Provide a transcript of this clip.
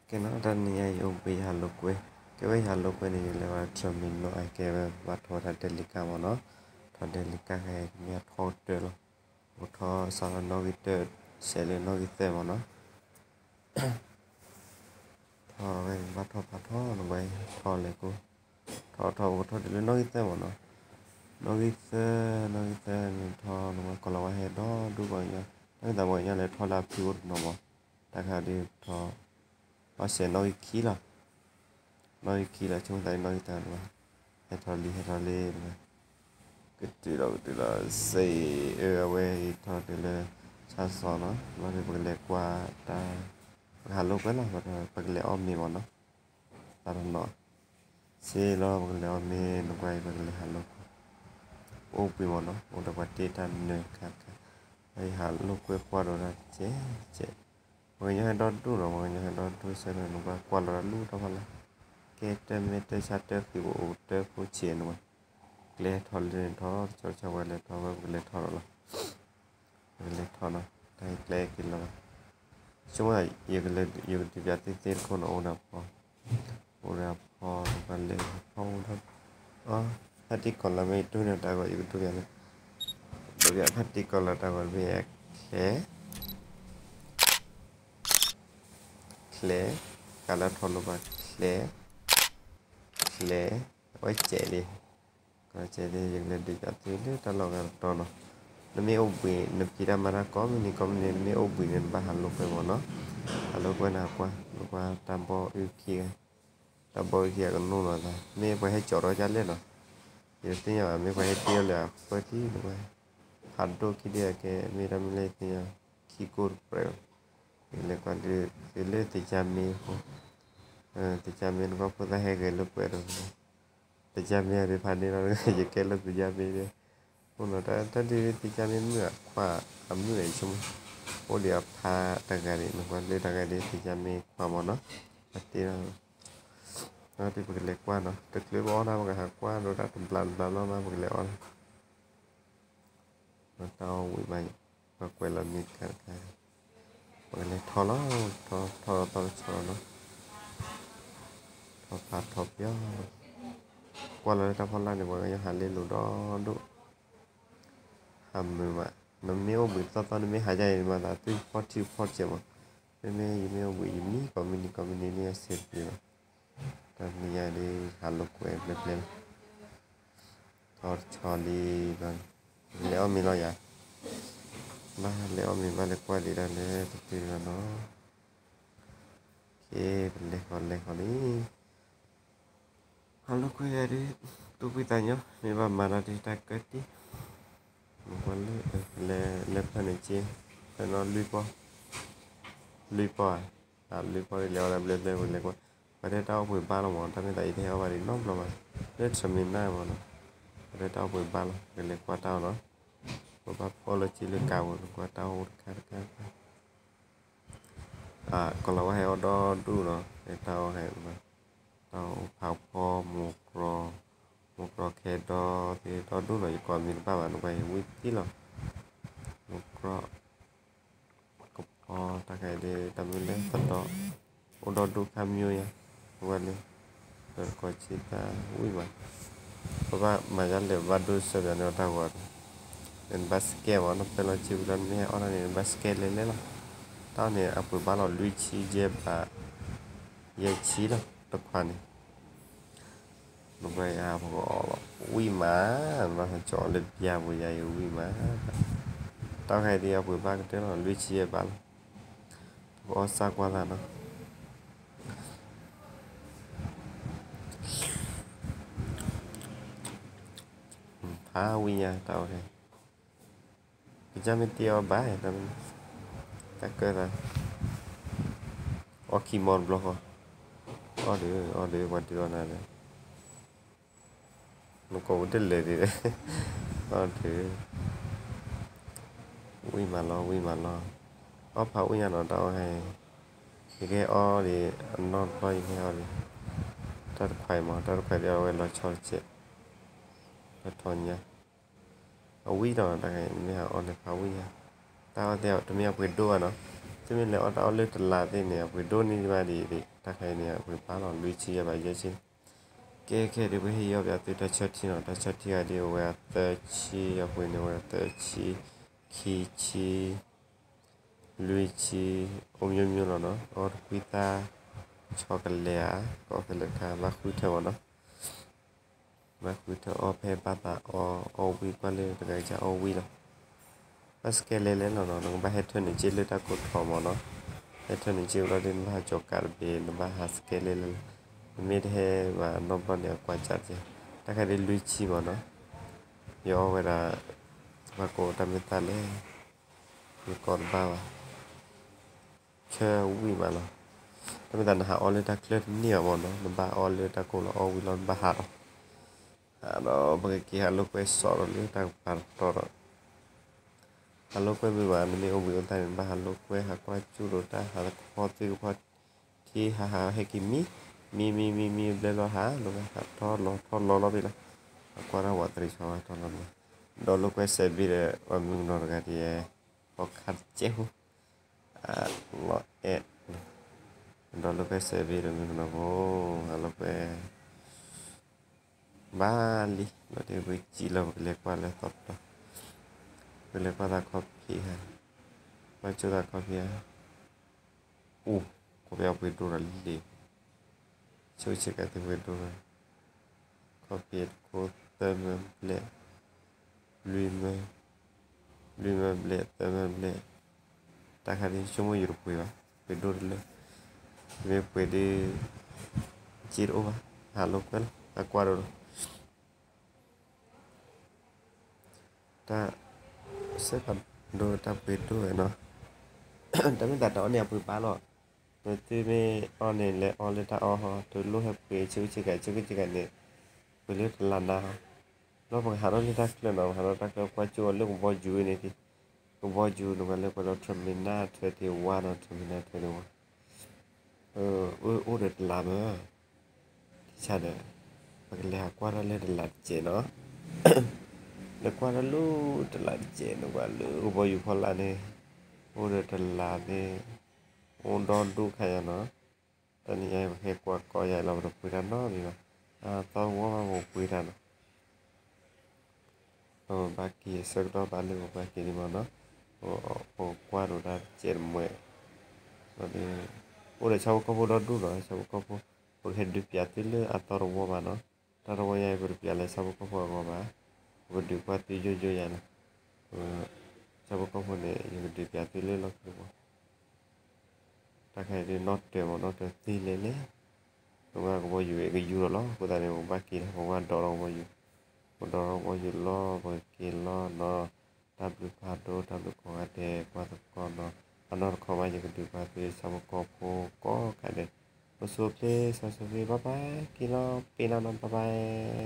ကဲနီၤ တနံၤညါယအိၣ်ဘှံးယဟးလိာ်ကွဲ, ကဲဝဲယဟးလိာ်ကွဲန့ၣ် ယလဲၤဝဲထၢမံၤနီၣ် အကဲဝဲဘၣ်ထီၣ်ဝဲဒၣ်ဒဲလံကါမ့ၢ်နီၤ, ထီၣ်ဒဲလံကါခဲကမ့ၢ်ထီၣ်ကတၢၢ်လီၤ, အိၣ်ထီၣ်စးထီၣ်နီၣ်ဂံၢ်တၢ ဆဲးလၢနီၣ်ဂံၢ်သၢမ့ၢ်နီၤ, ထီၣ်ဝဲဘၣ်ထီၣ်ပာ်ထီၣ်နဝဲ ထီၣ်လဲၤကိ, ထီၣ်ထီၣ် ပကထီၣ်တုၤလၢနီၣ်ဂံၢ်သၢမ့ၢ်နီၤ, နီၣ်ဂံၢ်သၢ, နီၣ်ဂံၢ်သၢန့ၣ်ထီၣ်နဝဲ ကီၤလၤဝါဟဲဒီဒူၣ်ပှၤကညီ, နီၣ်ဂံၢ်သၢပှၤကညီလဲၤထီၣ်လၢအဖုအိၣ်တနီၤမ့ၢ်, တၢ်ခါဒ်ထီၣ်, အီၣ်ဆဲးနီၣ်ဂံၢ်ခံလီၤ, နီၣ်ဂံၢ်ခံလီၤ ဆိကမိၣ်သးလၢနီၣ်ဂံၢ်သၢနဝဲ, ဟဲထီၣ်လံ ဟဲထီၣ်လံနဝဲ, ကတုၤလီၤ ကတုၤလီၤ စ့အၢ အဝဲအံၤထီၣ်တုၤလၢ ဆၣ်စီနီၤ, လီၤဒီးပကလဲၤကွၢ်တၢ်, ပကဟးလိာ်ကွဲလီၤ, ပကလဲၤအီၣ်မ့ၤမ့ၢ်နီၤ, သးတနီၤ, စ့လီၤ ပကလဲၤအီၣ်မ့ၤ နကွၢ်အံၤ ပကလဲၤဟးလိာ်ကွဲ, အိၣ်ဘှံးမ့ၢ်နီၤ အိၣ်ဒီးပှၤတ့တၢ်နၢၤခါခါ, ဟးလိာ်ကွဲကွၢ်ဒီးတၢ်ကဲကဲ, ပှၤကညီဟဲဒီဒူၣ်နီၤ ပှၤကညီဟဲဒီဒူၣ်ဆၢဒီး နကွၢ်ကွၢ်လီၤတၢ်လူၢ်တၢ်ဖီလာ်, ကဲတၢ်မဲာ်တၢ်ဆါတၢ်ဃံၤပအိၣ်တၢ်ဖိဆံးနဝဲ, ကျဲထီၣ်လၢန့ၣ်ထီၣ် တဆီတဆီဝဲလဲၤထီၣ်ဝဲ ပကလဲၤထီၣ်ဒီးလီၤ, ပကလဲၤထီၣ်နီၤ တၢ်ကျဲက့ၤလီၤ, ဆိကမိၣ် ယကဒုးပၠးသ့သ့တခိၣ်နီၤ အိၣ်ဒီးဖီ, အိၣ်ဒီးဖီ နကွၢ်လဲၤဖီအိၣ်ဒီး, အ ဖါတံၢ်ကီၤလၤမ့ၢ်ယတူၢ်န့ၣ်တၢ်ဂီၤ ယကတူၢ်ပၠးန့ၣ်, ဒုးပၠးဖါတံၢ်ကီၤလၤတၢ်ဂီၤမ့ၢ် ချဲ ချဲ, ကးလၢထီၣ်လိာ်ပှၤ ချဲ, ချဲ, အဝဲကဲးလံ, ကဲးလံ ယကလဲၤဒုးပၠးသုလၢတၢ်လီၢ်ဂၤတတီၤနီၤ, နမ့ၢ်အိၣ်ဘှံး နဖံးတၢ်မၤတၢ်ကိးမုၢ်နံၤကိးမုၢ်နံၤ နမ့ၢ်အိၣ်ဘှံးန့ၣ် နဘၣ်ဟးလိာ်ကွဲမ့ၢ်နီၤ, ဟးလိာ်ကွဲနကွၢ် နကွၢ်တၢ်ဘီအုၣ်ခံဂၤ, တၢ်ဘီအုၣ်ခံဂၤကနိၢ်လီၤသး မ့ၢ်ပှၤဟဲကၠီးထီၣ်ဒ်လဲၣ်နီၤ, ယတသ့ၣ်ညါဘၣ် မ့ၢ်ပှၤဟဲတ့အီၤလၢအဃၢထံ နကွၢ်, ဖးဒိၣ်ခံဒုအကဲ မ့ၢ်တၢ်မ့ၢ်လၢယသ့ၣ်ညါ, ခံကိၢ်တပြဲး, ယလဲၤကွၢ်ဒုးသုလၢသ့ၣ်ကၠါမ့ၢ်ဖိ, သ့ၣ်ကၠါမ့ၢ်နကွၢ်ဖိသၣ်ဟဲဂဲၤလိာ်ကွဲဒီး, သ့ၣ်ကၠါမ့ၢ်အဒုးဖးန့ၣ်လီၤ ယကဲလၢသ့ၣ်ကၠါမ့ၢ်ဒီး, အိၣ်နီၤ တၢ်ဒုးသ့ၣ်ကၠါမ့ၢ်မုၢ်အခွါ အမုၢ်အဆိကမိၣ်, အိၣ်ဒံးအဖါတဂၤဒံး နကွၢ်လၢတဂၤဒံး သ့ၣ်ကၠါမ့ၢ်ခွါမ့ၢ်နီၤ, အတ့လီၤ ဒ်ပကလဲၤကွၢ်နီၤ တချုးပအီၣ်တၢ်ပကဟးကွၢ်ဒီးတၢ်တဘျးတဘျးလီၤမး ပကလဲၤအီၣ်လီၤ, တၢ်အီၣ်ဝံၤမး, ပကွဲးလီၤမ့ၢ်တခါတခါ, ပကလဲၤထီၣ်လီၤ, ထီၣ်ထီၣ်ထီၣ်ထီၣ်လီၤနီၤ, ထီၣ်ဖးထီၣ်ပျီ, ကွၢ်လီၤလၢတၢ်ဖီလာ်န့ၣ် ပှၤကညီဟးလ့လိာ်ဒီဒိၣ် ဟးမုာ်မး, နမ့ၢ်အိၣ်ဘှံးသီသီ နမ့ၢ်ဟးယါအံၤမးသး သုဖီထံဖီစဲးမး, မ့မ့ၢ်ယမ့ၢ်အိၣ်ဘှံး ယမံကိးမုၢ်နံၤကိးမုၢ်နံၤန့ၣ် အဆင်ပြေလီၤ, တနံၤညါဒ်ဟးလိာ်ကွဲဘျဲဘျဲလီၤ, ထီၣ်တဆီလံဘျီန့ၣ်, လဲၤအီၣ်မ့ၤလီၤယၤ, ဘၣ်လဲၤအီၣ်မ့ၤဘၣ်လဲၤကွၢ်ဒံးတၢ်လၢတတုၤလီၤနီၤ, ကဲ ပလဲၤဃီၤလဲၤဃီၤလံ ဟးလိာ်ကွဲယၤဒ် သူၣ်ဖှံသးညီ မ့ၢ်ဘၣ်မၤတၢ်ဒ်တၢ်ကၢတံၢ်, မ့ၢ်ကွၢ်လၢ လဲၤဖဲန့ၣ်က့, ဖဲနီၤလွံၢ်ပီၢ်, လွံၢ်ပီၢ်ဧါ, လွံၢ်ပီၢ်ဒ်လဲၣ်အီၤလၢဘျဲဘျဲဝဲလဲၤကွၢ်, ပှၤတဲတၢ်အိၣ်ပှ့ၤဘၣ်လီၤမး တၢ်မ့ၢ်သးအံၤတဟဲအီၣ်ဘၣ်ဒံးနီတဘျီဘၣ်, လၢထၢမံၤနၢ်မးနီၤ, ပှၤတဲတၢ်အိၣ်ပှ့ၤဘၣ်လီၤ ပကလဲၤကွၢ်တၢ်အီၤနီၤ, ပဘၣ်ဖီၣ်လၢက့လၢကးဝဲ ပကွၢ်တၢ်အိၣ်တခါတခါတခါ ကီၤလၤဝါဟဲအီၣ်ဒီဒူၣ်နီၤ တၢ်အီၣ်ဟဲ, တၢ်အိၣ်ဖးဖီ မိၢ်ကြီ, မိၢ်ကြီခဲဒီသ့ၣ်ဒီဒူၣ်နီၤ ယကိးမံၤတဘၣ်ဘၣ် နကွၢ်ယဝံၣ်သံလီၤ, မိၢ်ကြီ, ကဖီ တၢ်ခါအံၤဒ် တၢ်မ့ၢ်လၢသဒီ, အိၣ်ဒီဒူၣ်ခါမၠိညါ, နကွၢ်လၢ ဒီးတကိးဆံသၢဝံၣ်မး, ပဘၣ်မၤယါလဲၣ် ပဘၣ်ဒိစၢၤပၠးန့ၣ်အီၤတၢ်ဂီၤဒီး, နဘၣ်စကဲမး နဖဲလီၤဆံပူၤလီၤ နမ့ၢ်ဟဲအီၣ်တၢ်န့ၣ် နဘၣ်စကဲလဲၤလဲၤလီၤ, တၢ်အီၣ်န့ၣ် အပှ့ၤဘၣ်လီၤလွံၢ်ဆံယဲၢ်ဘး, ယဲၢ်ဆံလီၤ တခွးန့ၣ် နကွၢ်ယၤ ပကအီၣ်လီၤ ဝံၣ်မး, နဘၣ်ဟးကၠီလၢပျၢၤပူၤယၤအံၤဝံၣ်မး, တၢ်ခါအံၤဒ်အပှ့ၤဘၣ်ကတၢၢ်လီၤ လွံၢ်ဆံယဲၢ်ဘးလီၤ, ပကအီၣ်စၢ်ကွၢ်သးနီၤ, ဖးဝံၣ်ညါတၢ်အီၣ်ခဲ ကစၢ်မ့ၢ်တ့အီၣ်ဘၣ်, တၢ်ကၢသး, အီၣ်ခံမီတဘျီဃီ, အီၣ်ဒီး အီၣ်ဒီး ပှၤဒုးအီၣ်နၤဒီး, နကိးပတလဲၤဒံး, အီၣ်ဒီး, ဝံၣ်မးလီၤ ဝံၣ်မးလီၤ, အီၣ်ဖးဝံၣ်ညါနီၤ တၢ်အီၣ်ဟဲ, ယကဟဲအီၣ်ဒီး အနီၢ်တဘျီယကဟဲအီၣ်ဒီး, တၢ်တခွါအံၤမး တၢ်တခွါဒ်အဝဲလီၤဆီတစဲး, လီၤထီညါ အဝံၣ်ဒီးတၢ်ဂ့ၢ် နမ့ၢ်ဟးအီၣ်န့ၣ်ဖးဝံၣ်ညါ, တၢ်အီၣ်သ့ၣ်တမ့ၢ်အပှ့ၤဒိၣ်ဘၣ်နီၤ, သုမ့ၢ်လဲၤအီၣ်တၢ်အီၣ်လၢတလးသ့ၣ်န့ၣ် အပှ့ၤဒိၣ်န့ၢ်ဘၣ်ဒံး, တၢ်ခါအံၤန့ၣ် အပှ့ၤဘၣ်လီၤ လွံၢ်ဆံယဲၢ်ဘးယဲၢ်ဆံ. ကဲခဲဒုး ပဟ့ၣ်ယီၣ်ပၠးသုတၢ်ဆၢထံနီၤ, တၢ်ဆၢထံဂၤဒ်အဝဲအသၢဆံ, ယီၤပှ့ၤန့ၣ်ဝဲသၢဆံ, ခံဆံ, လွံၢ်ဆံ, အိၣ်မျိုးမျိုးလီၤနီၤ, အီၣ်တကွံသၣ်, ဆီကလဲၤဧါ, ကီၢ်ဖဲလဲၣ်တခါ ဘၣ်ဃုထၢမးနီၤ. ဘၣ်ဃုထၢအီၣ်ဖဲဘၣ်သးအီၣ်, အီၣ်ဝံၣ်ကွၢ်လၢတဂၤကစၢ်အီၣ်ဝံၣ်လီၤ. ဘၣ်စကဲလဲလဲလီၤနီၤ, နကဘၣ်ဟဲထၢနုာ်စ့လၢတၢ်ကိၢ်ထီၣ်မးနီၤ. ဟဲထၢနုာ်စ့ဘျီဒ်နဘၣ်ဟးကၠီၤကးတဘ့ၣ်, နဘၣ်ဟးစကဲလဲလဲလီၤ. နမ့ၢ်တဟဲဘၣ်နီတဘျီန့ၣ် အကွၢ်စးကဲ, တၢ်ခါဒ်လွံၢ်ဆံမးနီၤ. ယအီၣ်ဝဲဒၣ်, ပှၤကိးတၢ်မ့ၢ်သၣ်လဲၣ်, ယကိးတဘၣ်ဘၣ် ဆၢဝံၣ်မးလီၤ. တၢ်မ့ၢ်သးနဟးအီၣ်လၢတၢ်ချၢတန့ၢ်ဘၣ်မးနီၤ, နဘၣ်အီၣ်လၢတၢ်ကိၢ်လီၤအီၣ်ဝံၣ်လီၤ နဘၣ်ဟးဒီး, ဟးဒီးပကက့ၤဟးလိာ်ကွဲစီၣ်ဒီးလၢတၢ်ကပၤတတီၤဒီး, ဟးလိာ်ကွဲမ့ၢ်ဘၣ် နမ့ၢ်အိၣ်ဘှံးအိၣ်သါန့ၣ် နဘၣ်ဟးလိာ်ကွဲ ဟးကွၢ်ကၠူၣ်လိာ်တၢ် ဟးသခီသုကဖီထံ ဟးဟးဟဲက့ၤမံ, မံမံမံမံဘျဲလီၤဟးလိာ်ဝဲ ဟးထီၣ်လီၤထီၣ်လီၤလီၤဘ့ၣ်လီၤ, ဟးကွၢ်တၢ်ဝးတရံးဆီဝဲထီၣ်လီၤန့ၣ်, ဒီးလိာ်ကွဲစဲးဘ့ၣ်ဒီး ပှၤမုၣ်ကနီၤတဂၤဒ်ယဲ ဖီခါတစဲးဖိ လီၤအဲၣ်, ဒီးလိာ်ကွဲစဲးဘ့ၣ်ဒီးမုၣ်ကနီၤဖိ ဟးလိာ်ကွဲ ဘၣ်လံ လီၤဒ်ပကစံးလီၤ ပကလဲၤကွၢ်လၢသီတတီၤ, ပကလဲၤကွၢ်သးခီဖံးဧါ, ကွၢ်ကၠိသးခီဖံးဧါ, အိၣ် ခီဖံးအပှ့ၤဒိၣ်ဒီးလံ, ဆိက့ၤကးသုပှ့ၤဒိၣ်ဒီး ခီဖံးတခိၣ်သၢမၢဘျဲၣ်, လွံၢ်မၢ, လွံၢ်မၢဘျဲၣ် သၢမၢဘျဲၣ်, တၢ်ခါဒ်ဆိကမိၣ်ယတပှ့ၤဘၣ်, ပှ့ၤဒိၣ်တလၢ, မ့ၢ်ပှ့ၤဒ် စ့တအိၣ်ဘၣ်, ဟးလိာ်ကွဲလီၤ ဟးကွၢ်ဒိၣ်လီၤ. တၢ်စဲးဖးဒိၣ်တၢ်ပှ့ၤဒိၣ်ဝဲနီၤ, တၢ်မ့ၢ်သးတၢ်အီၣ်န့ၣ်အပှ့ၤဘၣ်လီၤ, သုမ့ၢ်အီၣ်န့ၣ် လဲၤအီၣ်လၢတၢ်အီၣ်ဟီ တလိၣ်ဟဲပှ့ၤဆိက့ၤကး ဆိက့ၤကးန့ၣ်, ပှ့ၤလၢတလးနါဟီ, လီၢ်ပကဟးထီၣ်လၢတၢ်ချၢနီၤ ပဟးထီၣ်တၢ်ချၢကွၢ်ကၠိလၢကဘီယူၤန့ၣ်, ကဘီယူၤန့ၣ် ပှၤလၢကွဲးလီၤ terminal ထွဲတ့ၢ်ဝါနီၤ terminal ထွဲတ့ၢ်ဝါ အိၣ်ဒီးတလးမၢ်, တဆါဒီး ပကလဲၤဟးကွၢ်ထီၣ်လၢတလးတစဲးနီၤ, လဲၤကွၢ်ထီၣ်လၢတလးတစဲး နကွၢ်လၢကဘီယူၤဖီလာ်န့ၣ်, အိၣ်ဒီးတလးန့ၣ်, အိၣ်ဒီဒူၣ်ခါယါနီၤ, တနံၤအံၤပဟဲကွၢ်ကီယါလီၤ ပတပှ့ၤတၢ်နီတမံၤဘၣ်, အသီတဝီဘၣ်ပပှ့ၤတၢ်နီၤ ပဘၣ်က့ၤအဆၢကတီၢ်ဘၣ်လၢပဘၣ်က့ၤဒံးမးနီၤ, ပကွၢ်ဒိးတၢ်တစဲးတမှဲး, အိၣ်ဒီးဆၣ်ဖိကီၢ်ဖိဒီဒူၣ်နီၤ ဆၣ်ဖိကီၢ်ဖိ, ပကဟဲဒုးပၠးသုလၢအသီတဝီဘၣ်နီၤ, တၢ်တဝီညါအံၤပတပၠးလၢဆၣ်ဖိကီၢ်ဖိအဂီၢ်ဘၣ်, ပကဒုးကွၢ်သုယိယိယါနီၤ, ဆၣ်ဖိကီၢ်ဖိန့ၣ် ယကဒုးပၠးသုလၢလီၢ်ခံတဝီ တၢ်ခါအံၤဒ်နီၣ်တၢၤမး နီၣ်တၢၤသ့လဲၣ်လဲၣ်, ပဝဲကဘီယူၤအံၤကယူၤဒီးလီၤ အဃိသတးန့ၣ် ပကဘၣ်က့ၤလီၤ ပဝဲဒီးကဘီယူၤ, ပဒီးကဘီယူၤလီၤ ပက့ၤလီၤနီၤ, တၢ်ဘျုးဖးဒိၣ် တၢ်ဘျုးကိးဂၤဒဲး ကွၢ်သကိးနီၤ, အနီၢ်တခီမး ယကဒုးပှၤသုဆၣ်ဖိကီၢ်ဖိကိးဂၤဒဲး, အိၣ်ဆူၣ်အိၣ်ချ့ စီဆှံ ဘၣ်ဘၣ် က့ၤလီၤ ပ့ၤလီၤနီၤ ဘၣ်ဘၣ်